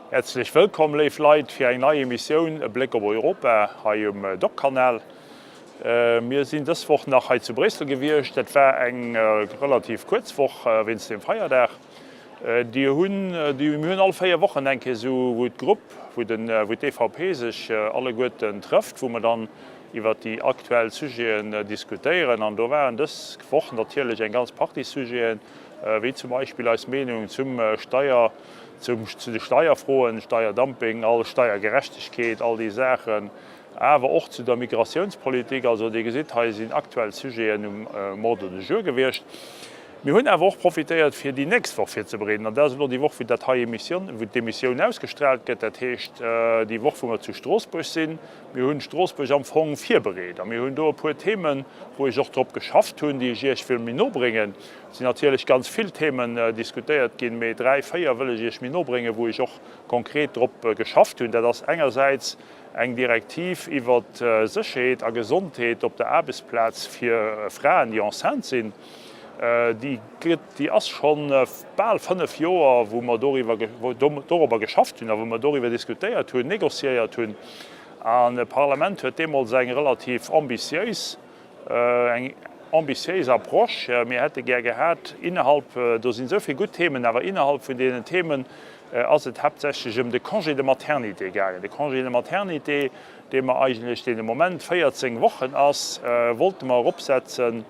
Häerzlech wëllkomm, léif Leit, fir eng nei Emissioun E Bléck op Europa hei um Doc-Kanal. Mir sinn dës Woch nach hei zu Bréissel gewiescht. Dat war eng relativ kuerz Woch wéinst dem Feierdag. Dir hunn, mir hunn all 4 Wochen eng Kéier esou, wou d'Grupp, wou den, wou d'EVP sech alleguerten trëfft, wou mer dann iwwert déi aktuell Sujeten diskutéieren. An do waren dës Woch natierlech eng ganz Partie Sujeten, wéi zum Beispill eis Meenung zum Steier, zum, zu de Steierfroen, Steierdumping, all Steiergerechtegkeet, all déi Saachen, awer och zu der Migratiounspolitik. Also Dir gesitt, hei sinn aktuell Sujeten um Ordre du jour gewiescht. Mir hunn awer och profitéiert, fir déi nächst Woch virzebereeden. An dat ass elo déi Woch, wou dat hei Emission, wou d'Emissioun ausgestrahlt gëtt, dat heescht déi Woch, wou mer zu Stroossbuerg sinn. Mir hunn Stroossbuerg am Fong virbereet a mir hunn do e puer Themen, wou ech och drop geschafft hunn, déi ech Iech wëll méi no bréngen. Et sinn natierlech ganz vill Themen diskutéiert ginn, mee dräi, véier wëll ech Iech méi no bréngen, wou ech och konkret drop geschafft hunn. Dat ass engersäits eng Direktiv iwwert d'Sécherheet a Gesondheet op der Aarbechtsplaz fir Fraen, déi enceinte sinn. Déi gëtt, déi ass scho bal fënnef Joer, wou mer doriwwer, dorobber geschafft hunn a wou mer doriwwer diskutéiert hunn, négociéiert hunn. An d'Parlament huet deemools eng relativ ambitiéis, Eng ambitiéis Approche. Mir hätte gär gehat, innerhalb, do sinn esou vill gutt Themen, awer innerhalb vun deenen Themen ass et haaptsächlech ëm de Congé de maternité gaangen. De Congé de maternité, dee mer eigentlech, deen de Moment 14 Wochen ass, wollte mer eropsetzen.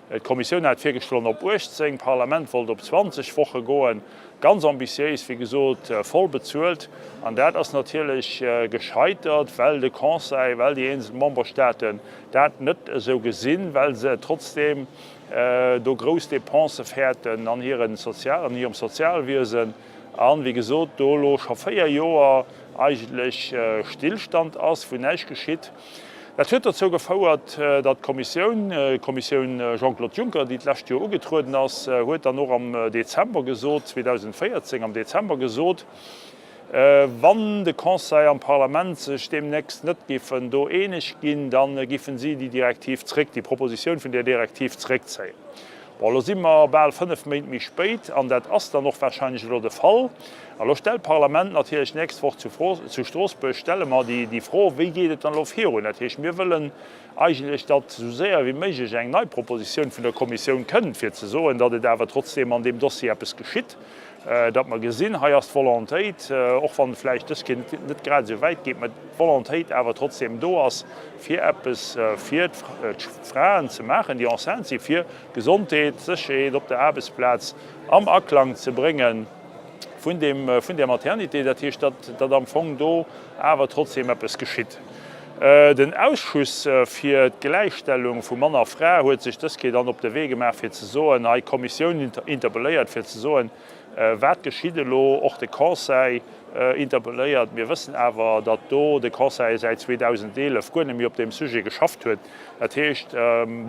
D'Kommissioun hat virgeschloen op 18, d'Parlament wollt op 20 Woche goen. Ganz ambitiéis, wéi gesot, voll bezuelt. An dat ass natierlech gescheitert, well de Conseil, well déi eenzel Memberstaaten dat net esou gesinn, well se trotzdeem do grouss Dépensë fäerten an hirem Sozialwiesen. An, wéi gesot, do elo scho 4 Joer eigentlech Stillstand ass, wou näischt geschitt. Dat huet dozou gefouert, datt d'Kommissioun, d'Kommissioun Jean-Claude Juncker, déi d'lescht Joer ugetrueden ass, huet dann och am Dezember gesot, 2014 am Dezember gesot, wann de Conseil an d'Parlament sech deemnächst net géifen do eeneg ginn, da géifen si déi Direktiv zréck, déi Propositioun vun där Direktiv zréckzéien. Bon, elo si mer bal fënnef Méint méi spéit, an dat ass dann och wahrscheinlech elo de Fall. A lo stellt d'Parlament natierlech d'nächst Woch zu Stroossbuerg, stelle mer déi Fro, Wéi geet et dann elo virun? Dat heescht, mir wëllen eigentlech, datt esou séier wéi méiglech eng nei Propositioun vun der Kommissioun kënnt, fir ze soen, datt et awer trotzdeem an deem Dossier eppes geschitt, datt mer gesinn, hei ass d'Volontéit, och wann et vläicht dës Kéier net grad esou wäit geet, mä d'Volontéit awer trotzdeem do ass, fir eppes fir d'Fraen ze maachen, déi enceinte sinn, fir Gesondheet, Sécherheet op der Aarbechtsplaz am Aklang ze brénge vun deem, vun där Maternité. Dat heescht, datt, datt am Fong do awer trotzdeem eppes geschitt. Den Ausschuss fir d'Gläichstellung vu Mann a Fra huet sech dës Kéier dann op de Wee gemaach, fir ze soen, hei d'Kommissioun interpelléiert, fir ze soen, wat geschitt elo, och de Conseil interpelléiert. Mir wëssen awer, datt do de Conseil säit 2011 guer net méi op deem Sujet geschafft huet. Dat heescht,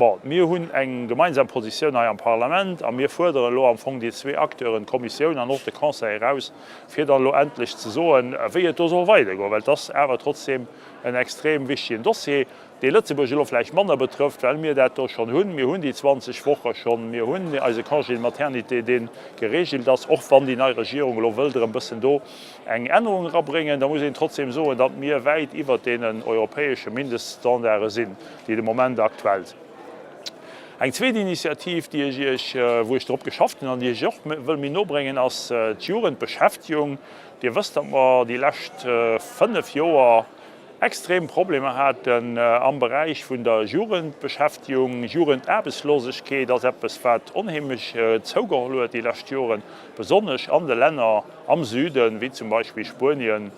bon, mir hunn eng gemeinsam Positioun hei am Parlament a mir fuerderen elo am Fong déi zwee Acteuren, d'Kommissioun an och de Conseil, eraus, fir dann elo endlech ze soen, wéi et do soll weidergoen, well et ass awer trotzdeem en extrem wichtigen Dossier, dee Lëtzebuerg elo vläicht manner betrëfft, well mir dat do schonn hunn. Mir hunn déi 20 Woche schonn, mir hunn eise Congé de maternité, dee geregelt ass, och wann déi nei Regierung elo wëllt erëm e bëssen do eng Ännerung erabréngen, da muss een trotzdeem soen, datt mir wäit iwwert deenen europäesche Mindeststandarde sinn, déi de Moment aktuell sinn. Eng zweet Initiativ, déi ech Iech, wou ech drop geschafft hunn an déi ech och wëll méi no bréngen, ass d'Jugendbeschäftigung. Dir wësst, datt mer déi lescht fënnf Joer extrem Problemer haten am Beräich vun der Jugendbeschäftigung. Jugendaarbechtslosegkeet ass eppes, wat onheemlech zougeholl huet déi lescht Joren, besonnesch an de Länner am Süden, wéi zum Beispill Spuenien,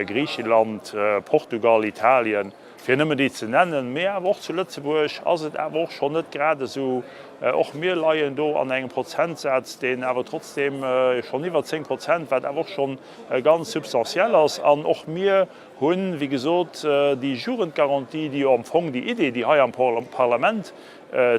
Griicheland, Portugal, Italien. Fir nëmmen déi ze nennen. Mee awer och zu Lëtzebuerg ass et awer och schonn net grad esou. Och mir leien do an engem Prozentsaz, deen awer trotzdeem schonn iwwer 10 Prozent, wat awer och schonn ganz substantiell ass. An och mir hunn, wéi gesot, déi Jugendgarantie, déi jo am Fong déi Idee, déi hei am Parlament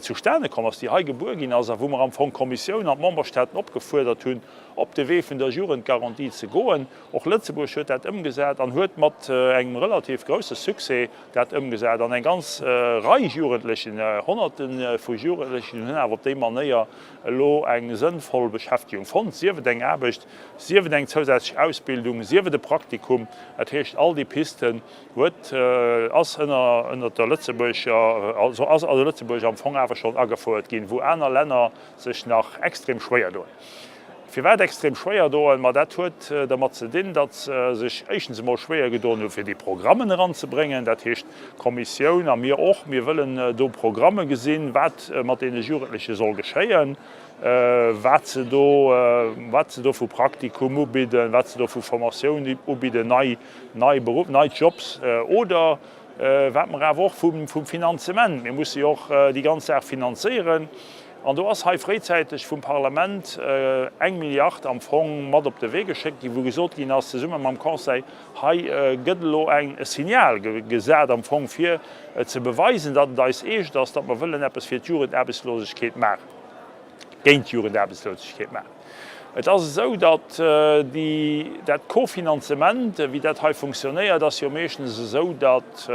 zustane komm ass, déi hei gebuer ginn ass a wou mer am Fong d'Kommissioun an d'Memberstaaten opgefuerdert hunn, op de Wee vun der Jugendgarantie ze goen. Och Lëtzebuerg huet dat ëmgesat an huet mat engem relativ grousse Succès dat ëmgesat. An eng ganz Rei Jugendlechen, Honnerte vu Jugendlechen hunn awer op déi Manéier elo eng sënnvoll Beschäftegung fonnt, sief et eng Aarbecht, sief et eng zousätzlech Ausbildung, sief et e Praktikum. Dat heescht, all déi Pisten huet, ass ënner, ënner der Lëtzebuerger, also ass a Lëtzebuerg am Fong awer schonn agefouert ginn, wou aner Länner sech nach extrem schwéier doen. Firwat extrem schwéier doen? Ma dat huet dermat ze dinn, datt se sech éischtens emol schwéier gedoen hu fir déi Programmen eranzebréngen. Dat heescht, d'Kommissioun a mir och, mir wëllen do Programme gesinn, wat mat deene Jugendleche soll geschéien, wat se do, wat se do vu Praktikum ubidden, wat se do vu Formatioun ubidden, nei, nei Beruff, nei Jobs oder wat mer awer och vum, vum Finanzement, mir musse jo och déi ganz Saach finanzéieren. An do ass hei fréizäiteg vum Parlament eng Milliard am Fong mat op de Wee geschéckt ginn, wou gesot ginn ass, zesumme mam Conseil, hei gëtt elo eng e Signal gesat am Fong, fir ze beweisen, datt et eis eescht ass, datt mer wëllen eppes fir d'Jugendaarbechtslosegkeet maachen, géint d'Jugendaarbechtslosegkeet maachen. Et ass esou, datt déi, dat Kofinanzement, wéi dat hei funktionéiert, ass jo meeschtens esou, datt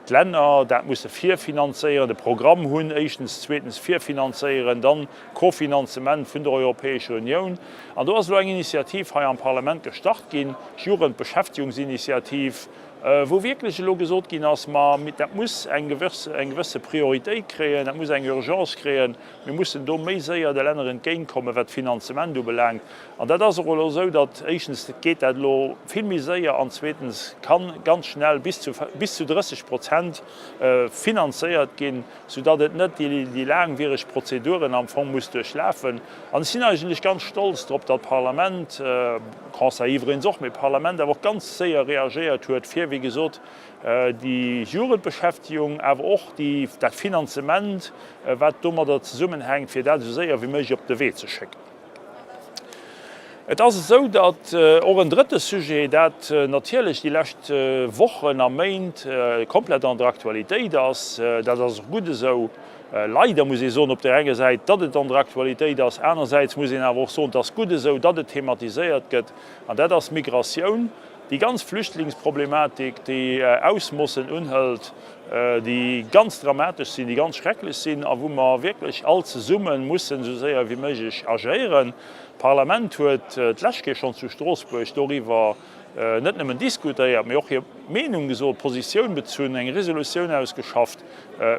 d'Länner dat musse virfinanzéieren, de Programm hunn éischtens, zweetens virfinanzéieren, dann Kofinanzement vun der Europäescher Unioun. An do ass elo eng Initiativ hei am Parlament gestart ginn, d'Jugendbeschäftigungsinitiativ, wou wierklech elo gesot ginn ass, ma dat muss eng gewësse Prioritéit kréien, dat muss eng Urgence kréien, Mir mussen do méi séier de Länner entgéintkommen, wat d'Finanzement ubelaangt. An dat ass och elo esou, datt éischtens geet dat elo vill méi séier an zweetens ka ganz schnell bis zu bis zu 30 Prozent finanzéiert ginn, soudatt et net déi laangwiereg Prozeduren am Fong muss duerchlafen. An ech sinn eigentlech ganz stolz drop, datt d'Parlament, Conseil iwwregens och, mee d'Parlament awer och ganz séier reagéiert huet, fir, wéi gesot, déi Jugendbeschäftigung, awer och déi, dat Finanzement, wat domadder zesummenhänkt, fir dat esou séier wéi méiglech op de Wee ze schécken. Et ass esou, datt och en drëtte Sujet, dat natierlech déi lescht Wochen a Méint komplett an der Aktualitéit ass, dat ass och gutt esou, leider muss ee soen op där enger Säit, datt et an der Aktualitéit ass, anersäits muss een awer och soen, et ass gutt esou, datt et thematiséiert gëtt, an dat ass d'Migratioun. Déi ganz Flüchtlingsproblematik, déi Ausmossen unhëlt, déi ganz dramatesch sinn, déi ganz schrecklech sinn a wou mer wierklech all zesumme mussen esou séier wéi méiglech agéieren. D'Parlament huet d'lescht Kéier schonn zu Stroossbuerg doriwwer net nëmmen diskutéiert, mee och hir Meenung gesot, Positioun bezunn, eng Resolutioun ausgeschafft,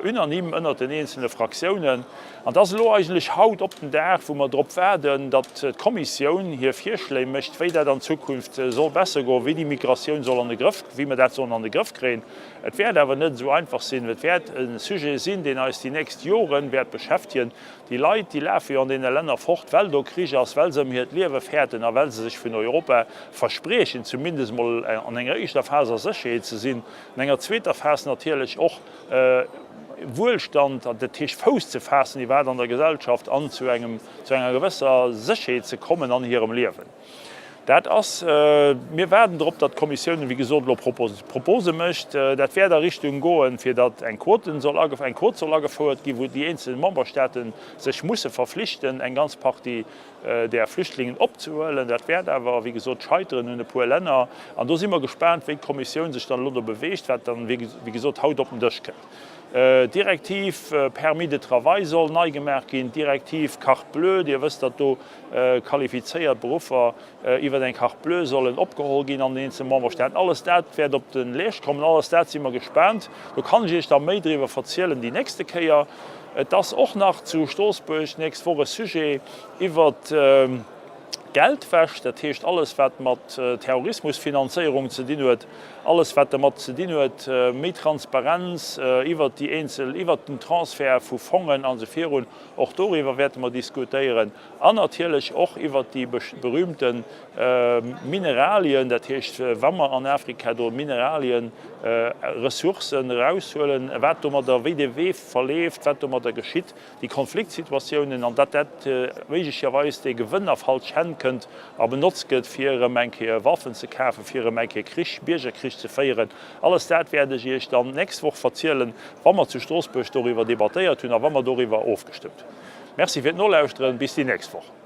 unanime ënnert den eenzelne Fraktiounen. An et ass elo eigentlech haut op den Dag, wou mer drop waarden, datt d'Kommissioun hir Virschléi mécht, wéi dat an Zukunft soll besser goen, wéi déi Migratioun soll an de Grëff, wéi mer dat sollen an de Grëff kréien. Et wäert awer net esou einfach sinn. Et wäert e Sujet sinn, deen eis déi nächst Jore wäert beschäftegen. Déi Leit, déi lafe jo an deene Länner fort, well do Krich ass, well se ëm hiert Liewe fäerten a well se sech vun Europa verspriechen, zumindest emol an enger éischter Phas a Sécherheet ze sinn, an enger zweeter Phas natierlech och, Wuelstand, dat heescht Fouss ze faassen iwwerhaapt an der Gesellschaft an zu engem, zu enger gewësser Sécherheet ze kommen an hirem Liewen. Dat ass, mir waarden drop, datt d'Kommissioun, wéi gesot, elo Propose mécht. Dat wäert a Richtung goen, fir datt eng Quote soll, eng Quot soll agefouert ginn, wou déi eenzel Memberstaate sech musse verflichten, eng ganz Partie där Flüchtlingen opzehuelen. Dat wäert awer, wéi gesot, scheiteren un e puer Länner. An do si mer gespaant, wéi d'Kommissioun sech dann elo do beweegt, wat dann, wéi gesot, haut op den Dësch kënnt. D'Direktiv Permis de travail soll nei gemaach ginn, d'Direktiv Carte bleue, Dir wësst, datt do qualifizéiert Beruffer iwwer eng Carte bleue sollen opgeholl ginn an den eenzelne Memberstaaten. Alles dat wäert op de Leescht kommen. Alles dat si mer gespaant. Do kann ech Iech da méi driwwer verzielen déi nächste Kéier. Et ass och nach zu Stroossbuerg d'nächst Woch e Sujet iwwert Geldwäsch, dat heescht alles wat mat Terrorismusfinanzéierung ze dinn huet, alles wat dermat ze dinn huet, méi Transparenz iwwert déi eenzel, iwwert den Transfert vu Fongen a sou virun. Och doriwwer wäerte mer diskutéieren an natierlech och iwwert déi berühmte Mineralien, dat heescht wa mer an Afrika do Mineralien, Ressourcen eraushuelen, wat domadder, wéi dee Wee verleeft, wat domadder geschitt, déi Konfliktsituatiounen an datt dat méiglecherweis dee Gewënn a falsch Hänn kënnt a benotzt gëtt, fir erëm eng Kéier Waffen ze kafen, fir erëm eng Kéier Krich, Biergerkrich ze féieren. Alles dat wäert ech Iech dann d'nächst Woch verzielen, wa mer zu Stroossbuerg doriwwer debattéiert hunn a wa mer doriwwer ofgestëmmt hunn. Merci fir d'Nolauschteren. Bis déi nächst Woch.